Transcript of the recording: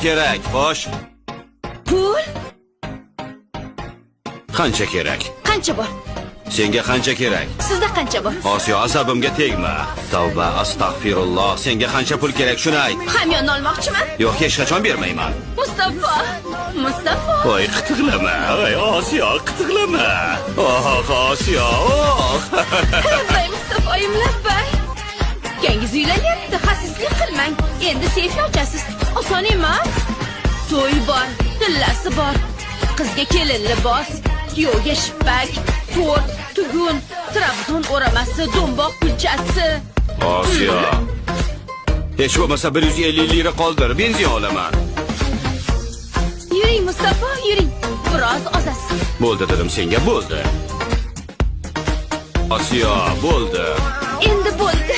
Kerak, xo'sh. Pul? Qancha kerak? Qancha bor? Senga qancha kerak? Sizda qancha bor? Osiyo, asabimga tegma. Tavba, astag'firulloh. Senga qancha pul kerak, shuni ayt. Hamyonni olmoqchiman. Yo'q, hech qachon bermayman. Mustafa, Mustafa. Voy, qitiqlama. Voy, Osiyo, qitiqlama. Oh, Osiyo, oh. Labbay, Mustafoyim, labbay. Ukangiz uylanyapti, xasislik qilmang. Endi seyfni ochasiz. Oson emas. To'y bor, tillasi bor. Qizga kelin libos, kuyovga shippak, to'rt, tugun, Trabzon o'ramasi, do'mboq kulchasi. Osiyo. Hech bo'lmasa 150 lira qoldir, benzin olaman. Yuring, Mustafa, yuring. Biroz ozasiz. Bo'ldi dedim senga, bo'ldi. Osiyo, bo'ldi. Endi bo'ldi.